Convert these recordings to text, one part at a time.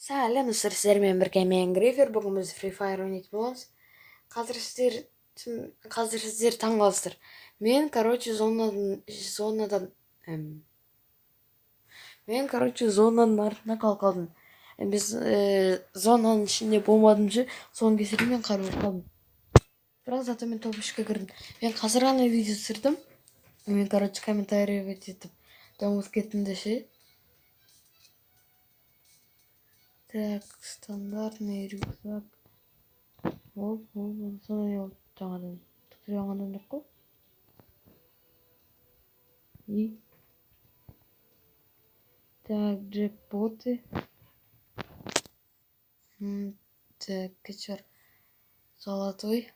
Сәлем, достар, сіздермен бірге мен, Грифер. Бүгін біз Free Fire ойнайтын боламыз. Қазір сіздер таңғаласыздар. Мен, короче, зонадан мен, короче, зонаның артына қалып қалдым. Біз зонаның ішінде болмадым ше, соның кесірінен мен қарулы қалдым. Бірақ зато мен топ 3-ке кірдім. Мен қазір ғана видео түсірдім. Мен, короче, комментарий етіп ұмытып кеттім де ше. Так, стандартный рюкзак. Оп, оп, сонда не болды жаңадан? Түк жаңадан жоқ қой. И так, джекпоты. Так, кетшар. Золотой.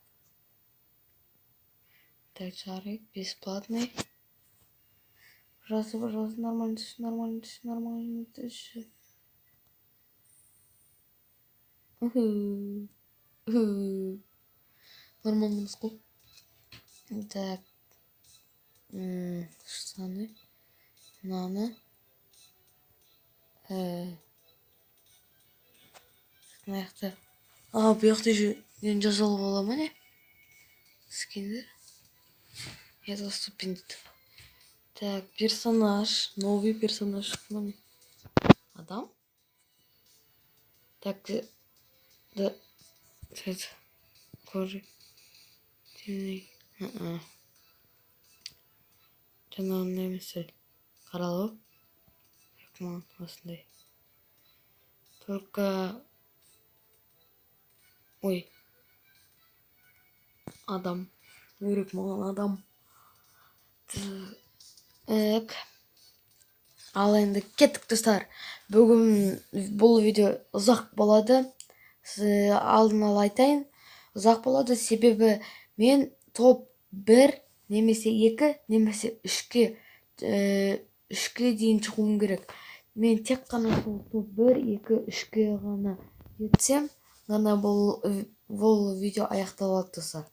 Так, шарик бесплатный. Пожалуйста, пожалуйста, нормально түсші, нормально түсші, нормально түсші. Уху. Уху. Нормально емес қой. Так. Штаны. Мынаны. Мына жақта. А, бұл жақта еще нені жазып алуға бола ма, не? Скиндер. Я доступен дейді. Так, персонаж. Новый персонаж шықты ма, не? Адам? Так, да. Цвет кожи. Темный. Жаңағындай емес, сәл. Қаралау. Маған осындай. Только. Ой. Адам. Керек маған адам. Так. Ал енді кеттік, достар. Бүгін бұл видео ұзақ болады. Алдын ала айтайын. Ұзақ болады, себебі мен топ 1 немесе 2 немесе 3-ке дейін шығуым керек. Мен тек қана сол топ 1, 2, 3-ке ғана жетсем, ғана бұл видео аяқталады, достар.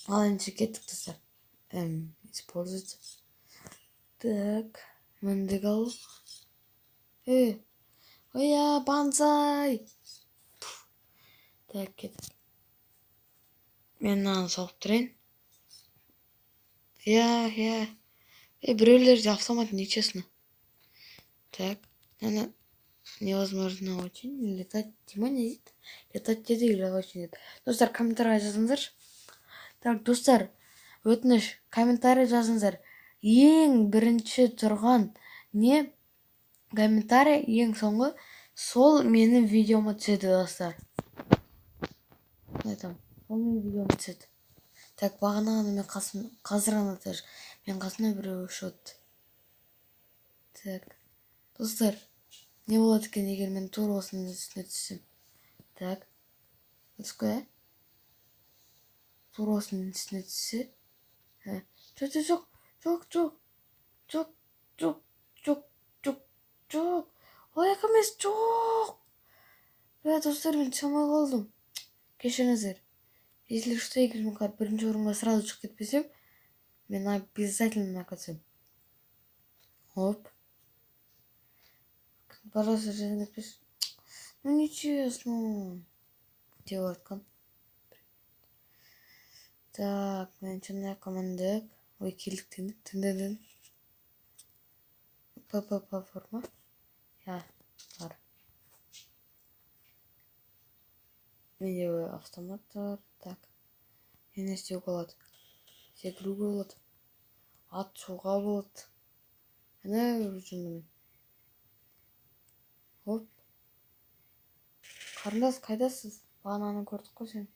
Ал енді кеттік, достар. Использовать. Так, міндік ал. Ой, банзай. Так, кеттік. Мен мынаны соғып тұрайын. Иә, иә. Ей, біреулерде автомат, нечестно. Так, ана невозможно очень летать. Тима не дейді? Летать деді или очень деді? Достар, комментарийға жазыңыздаршы. Так, достар, өтініш, комментарий жазыңыздар. Ең бірінші тұрған не комментарий, ең соңғы, сол менің видеома түседі, достар. Айтамын, сол менің видеома түседі. Так, бағана ғана мен қасым, қазір ғана даже мен қасымда біреу ұшып. Так, достар, не болады екен, егер мен тура осының үстіне түссем? Так, дұрыс қой, ә? Тура осының үстіне түссе. Жоқ, жоқ, жоқ, жоқ, жоқ, жоқ, жоқ, жоқ, жоқ. Олай емес, жоқ. Бә, достар, мен түсе алмай қалдым. Кешіріңіздер. Если что, егер мен қазір бірінші орынға сразу шығып кетпесем, мен обязательно накатсам. Оп. Пожалуйста, жерден кетпеші. Ну, нечестно. Деп жатқан. Так, мен мына жаққа міндік. Ой, келдік дедік. ППП бар ма? Иә, бар. Менде автомат бар. Так. Не істеуге болады? Секіруге болады. Атуға болады. Ана жүрмін. Оп. Қарындас, қайдасыз? Бағананы көрдік қой сен.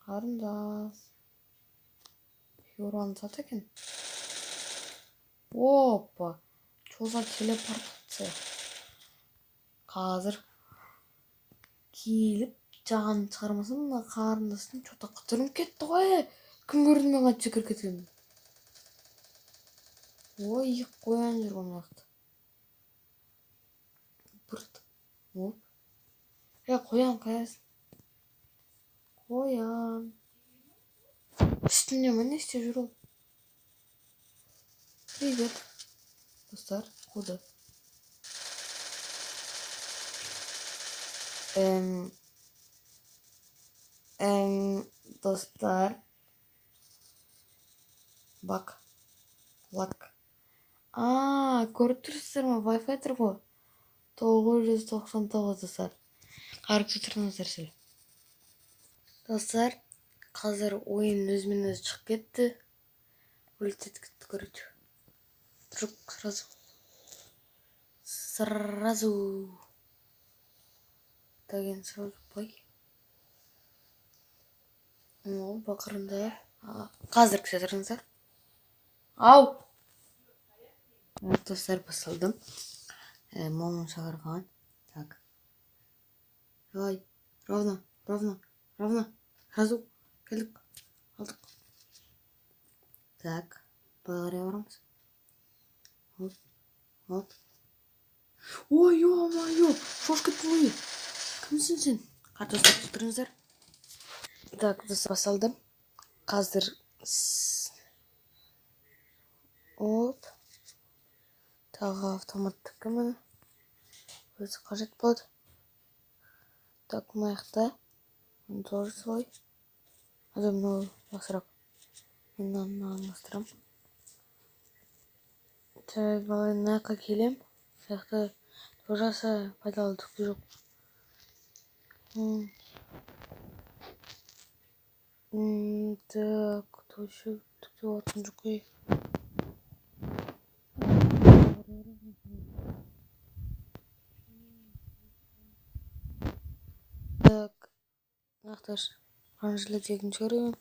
Қарындас. Фигураны сат екен. Опа. Что за телепортация? Қазір келіп жағын шығармасам, мына қарындастың че-то құтырынып кетті ғой. Кім көрді мен қайтып секіріп кеткенімді? Ой, қоян жүр ғой мына жақта. Бұрт. Оп. Е, қоян, қаясың? Қоян. Үстінде ма, не істеп жүр ол? Привет. Достар, қуды. Достар. Бак. Лак. А, көріп тұрсыздар ма? Wi-Fi тұр ғой. 999, достар. Қарап тұрыңыздар сәл. Достар, қазір ойын өзімен өзі шығып кетті. Улететь кетті, короче. Друг сразу. Сразу. Так, енді сразу бай. О, бақырында. Қазір күте тұрыңыздар. Ау! Достар, басталды. Мамам шақырған. Так. Давай, ровно, ровно, ровно. Сразу келдік. Алдық. Так, былай қарай барамыз. Оп, оп. Ой, ё-моё, шошып кеттім ғой. Кімсің сен? Қатты ұстап тұрыңыздар. Так, достар, басталды. Қазір оп. Тағы автоматтікі міне. Өзі қажет болады. Так, мына жақта. Тоже солай. Ада мынау жақсырақ. Мен мынаны алмастырамын. Так, ал енді мына жаққа келем. Мына жақта тоже аса пайдалы түк те жоқ. Так, вообще түк те болатын жоқ қой. Так, мына жақта бронежилет екінші уровень.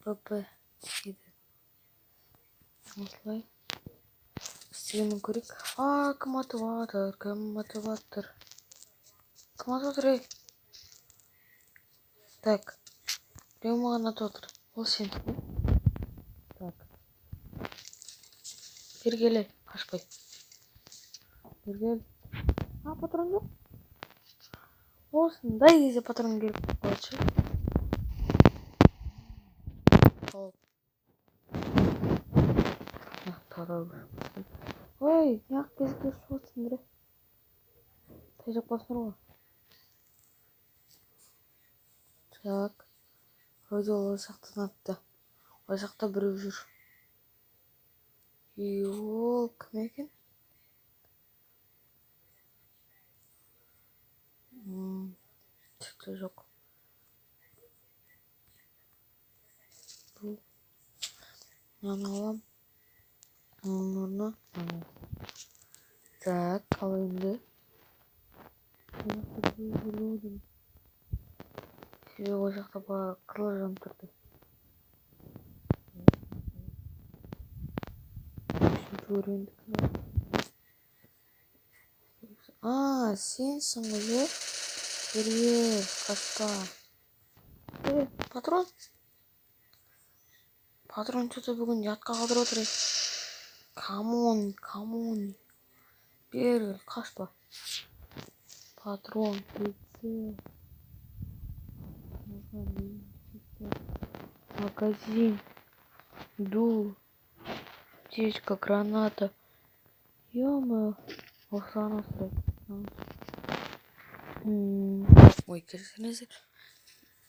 ПП дейді. Осылай. Істегенін көрейік. А, кім атып жатыр? Кім атып жатыр? Кім атып жатыр, ей? Так. Біреу маған атып отыр. Ол сен. Так. Бері кел, ей, қашпай. Бері кел. А, патрон жоқ. Осындай кезде патрон керек болып қалады ше. Тауып. Ой, неғып кезіктесіп отырсыңдар, е? Тайжап қаласыңдар ғой. Так. Вроде ол жақтан атты. Ол жақта біреу жүр. И ол кім екен? Түкте жоқ. Бұл мынаны аламын. Оның орнына мынаны. Так, ал енді себебі ол жақта қызыл жанып тұрды. Үшінші уровеньдікі. А, сенсің ғой, е? Бері қашпа. Е, патрон. Патрон что-то бүгін ұятқа қалдырып отыр. Камон, камон. Бері қашпа. Патрон, прицел. Магазин. Дул. Аптечка, граната. Ё-моё. Осыған осылай. Ой, кешіріңіздер.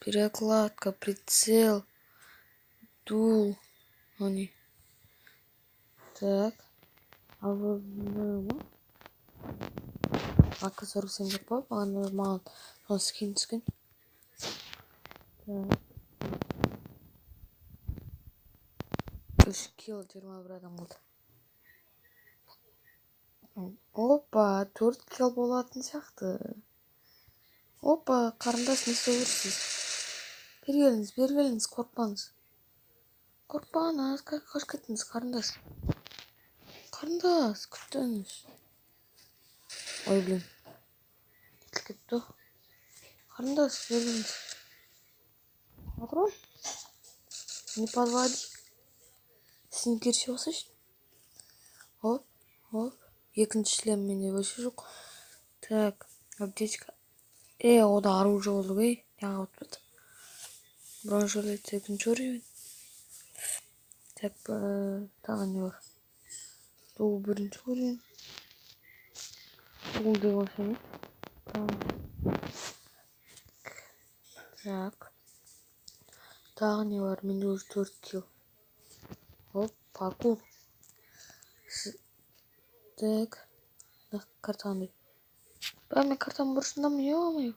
Перекладка, прицел, дул. Они. Так. А вы ма? АК-47 жоқ па? Маған соны скин түскен. Так. 3 килл 21 адам болды. Опа, 4 килл болатын сияқты. Опа, қарындас, не істеп жүрсіз? Бері келіңіз, бері келіңіз, қорықпаңыз. Қорықпаңыз, қашып кеттіңіз, қарындас. Қарындас, күтіңіз. Ой, блин. Кетіп кетті. Қарындас, бері келіңіз. Патрон? Не подводи. Сникерс болсайшы. Оп, оп. Екінші шлем менде вообще жоқ. Так, аптечка. Ода оружие болды ғой. Неғып отпады? Бронежилет екінші уровень. Так, тағы не бар? Бұл бірінші уровень. Бұл деген вообще не? Так. Тағы не бар? Менде уже 4 килл. Оп, паркур. Так. Карта қандай? Ба, мен картаның бұрышындамын, ё-моё.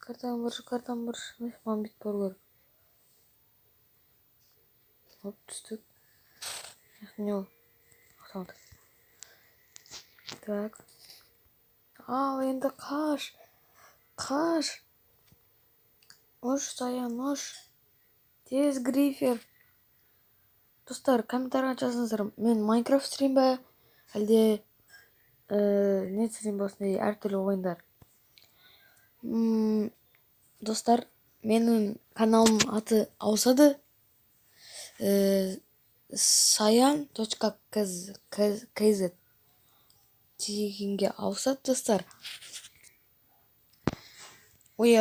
Картаның бұрышы, картаның бұрышы. Маған бүйтіп бару керек. Оп, түстік. Не ол? Автомат. Так. Ал, енді қаш. Қаш. Ұш, Саян, ұш. Тез, грифер. Достар, комментарийға жазыңыздар. Мен Майнкрафт түсірейін бе? Әлде не түсірейін бе, осындай әртүрлі ойындар. Достар, менің каналымның аты ауысады. Саян точка кз дегенге ауысады, достар. Ой,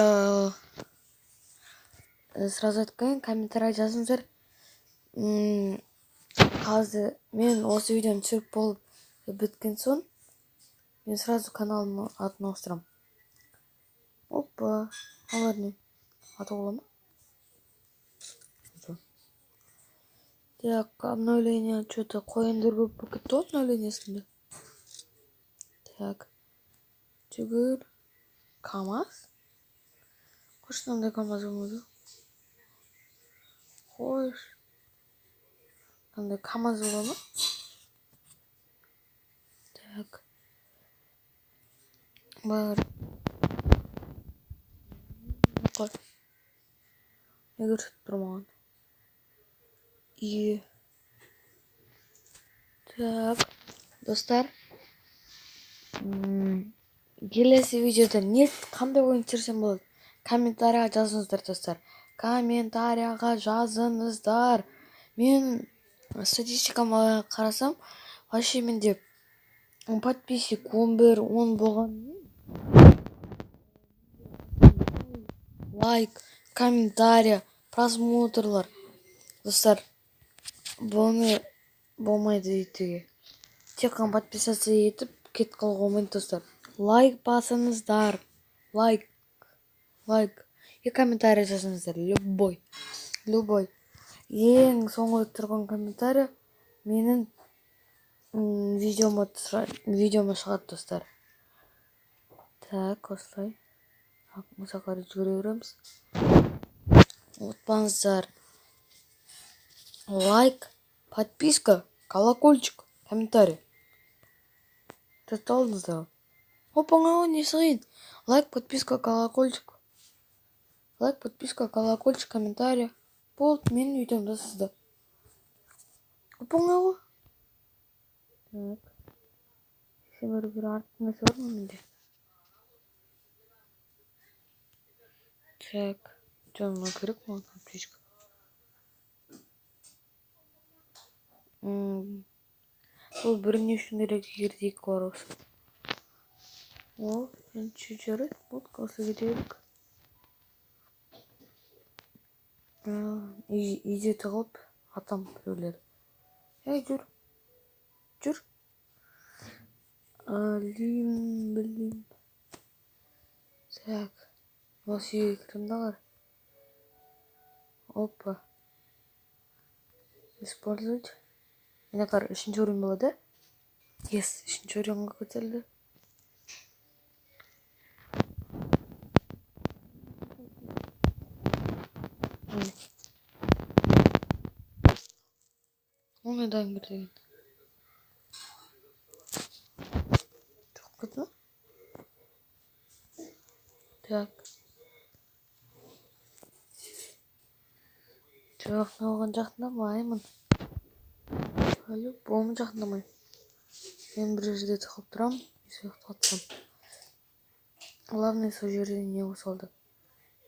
сразу айтып қояйын, комментарий жазыңыздар. Қазір мен осы видеоны түсіріп болып біткен соң мен сразу каналымның атын ауыстырамын. Опа, алар не? Аты бола ма? Так, обновление, что-то қояндар көп болып кетті ғой обновлениесінде. Так. Жүгір. КамАЗ? Қойшы, мынандай КамАЗ болмады. Қойшы. Мынандай КамАЗ бола ма? Так. Бар. Қой. Не көрсетіп тұр маған? И. Так. Достар. Келесі видеода не қандай ойын түсірсем болады? Комментарияға жазыңыздар, достар. Комментарияға жазыңыздар. Мен статистикама қарасам, вообще менде подписчик 11, 10 болғанымен лайк, комментарий, просмотрлар. Достар, бұны болмайды өйтуге. Тек қана подписаться етіп кетіп қалуға болмайды, достар. Лайк басыңыздар. Лайк. Лайк. И комментарий жазыңыздар. Любой. Любой. Ең соңғы тұрған комментарий менің видеома шығады, достар. Так, осылай. Мұса қарай жүгіре береміз. Ұмытпаңыздар. Лайк, подписка, колокольчик, комментарий. Алдыңыздар. Оп, оңай ғой, несі қиын. Лайк, подписка, колокольчик. Лайк, подписка, колокольчик, комментарий. Болды, менің видеомда сізді. Оп, оңай ғой. Так. Сен бір артық нәрсе бар ма менде? Так. Жоқ, мынау керек маған аптечка. Бұл бір не үшін керек, егер де екі бар болса. О, енді жарайды, болды, осы кете берейік. Үйде тығылып атам біреулер. Ей, жүр. Жүр. Алим, білім. Так. Осы үйге кіремін да қара. Опа. Использовать. Міне қара, үшінші уровень болады. Yes, үшінші уровеньға көтерілді. Ол не дайын бір деген. Жоқ кетті ма? Так. Жоқ, мен оған жақындамаймын. По-любому жақындамаймын. Мен бір жерде тығылып тұрамын, сол жақта атсам. Главное, сол жерде не салды.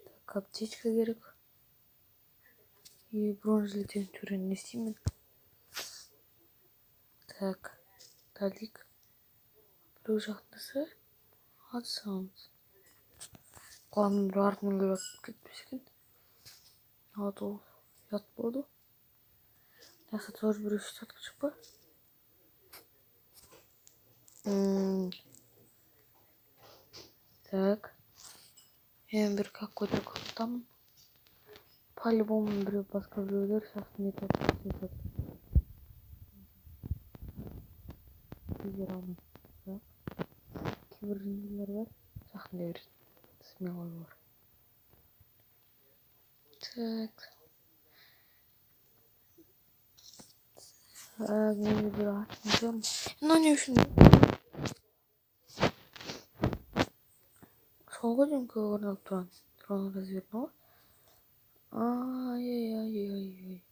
Так, аптечка керек. И бронежилеттен түрін не істеймін? Так, далик. Біреу жақындаса, атсамыз. Главное, бір артынан келіп атып кетпесе екен. А то ұят болды. Жақсы, тоже біреу сөйтіп атқан жоқ па? Так. Мен бір какой-то клубтамын. По-любому біреу, басқа біреулер сейчас не тот істеп жатыр. Өздері алмай. Бірақ кейбір жындылар бар. Жақындай берсін. Смело бар. Так. Так, мен бір атын көрмін. Мынау не үшін? Сол ғой деймін, көк орналып тұрған. Дрон развернул. Ай-яй-яй-яй-яй.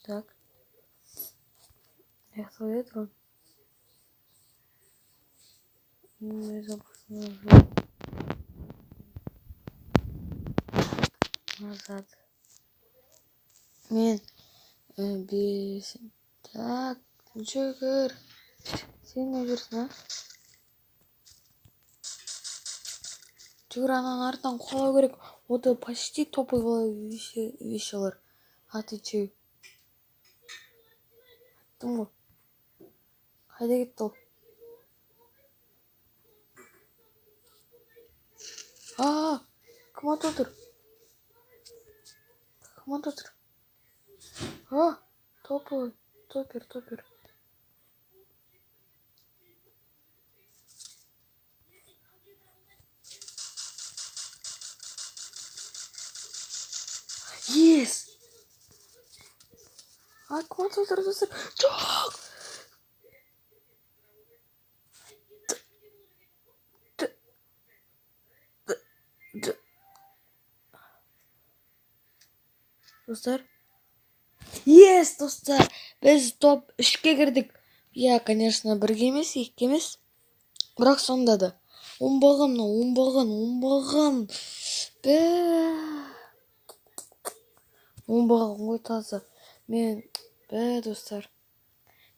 Так. Аяқталды дрон. Назад. Мен бес. Так, жүгір. Сен не жүрсің, а? Жүгір, ананың артынан қуалау керек. Ода почти топовый вещалар. Отвечаю. Айттым ғой. Қайда кетті ол? А, кім атып отыр? Кім атып отыр? А, топовый, топер, топер. Yes! А, кім атып отыр, достар? Жоқ! Достар. Yes, достар. Біз топ 3-ке кірдік. Иә, конечно, бірге емес, екіге емес. Бірақ сонда да. Оңбаған мынау, оңбаған, оңбаған. Бә. Оңбаған ғой таза. Мен, бә, достар.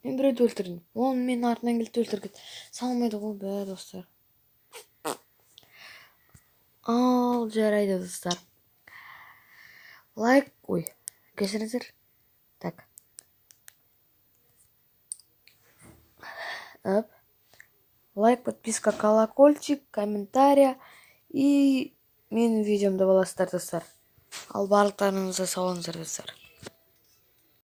Мен біреуді өлтірдім. Оны менің артынан келіп өлтірген. Салмайды ғой, бә, достар. Ал, жарайды, достар. Лайк, ой, кешіріңіздер. Так. Оп. Лайк, подписка, колокольчик, комментарий. И менің видеомды аласыздар, достар. Ал барлықтарыңызға сау болыңыздар, достар.